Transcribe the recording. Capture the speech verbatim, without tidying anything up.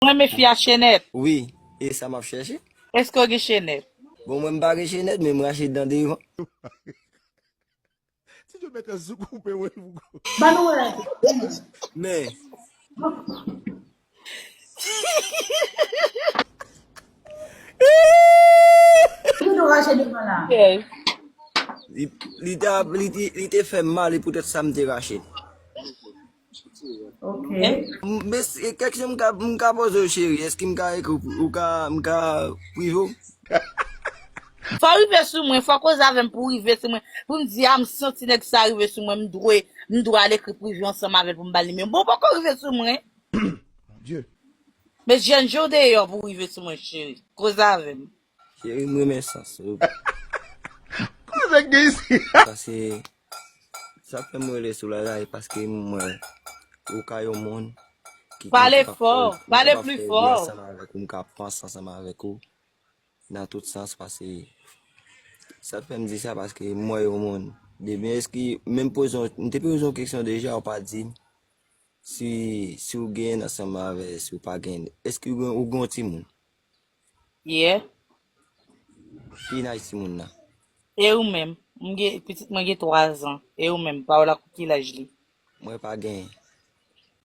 Mwen renmen fi a chenèt. Wi, e sa m ap chèche. Èske w gen chenèt? Bon, mwen m pa gen chenèt, men m rache dan devan. Ti Djo mèt sou koupe wè pou Ban nou wè. Men, Ki nou rache devan la? Yes. li, li, te, li, te, li te fè m mal, e poutèt sa m te rache. Ok. M- Men se kesyon m ka, m ka poze w, cheri, èske m ka ekri ou, ou ka, m ka prive w? Fò w rive sou mwen, fò w koze avè m pou w rive sou mwen. Pou m di, a, m santi nèg sa rive sou mwen, m dwe, m dwe al ekri prive ansanm avè l pou m ba l nimewo. Bon, poko rive sou mwen. Mon Dye. Men jèn jan w deyò pou w rive sou mwen, cheri. Koze avè m. Cheri, m renmen sans ou. Koze gen isi? Paske sa fè m rele sou la la, e paske m wè ou ka yon moun ki Pale ka fò, fè, ou pale ka pli fè fò. Ansanm avèk ou, m ka panse ansanm avèk ou nan tout sans, paske sa fè m di sa, paske m wè yon moun. Depi eski menm poze yon, m te poze yon kesyon deja, ou pa di m si, si ou gen ansanm avè, si ou pa gen. Eski ou gen, ou gen yon timoun? Yeah. Ki laj timoun nan? E ou menm? M gen, pitit mwen gen twa zan. E ou menm? Paola, ki laj li? Mwen pa gen.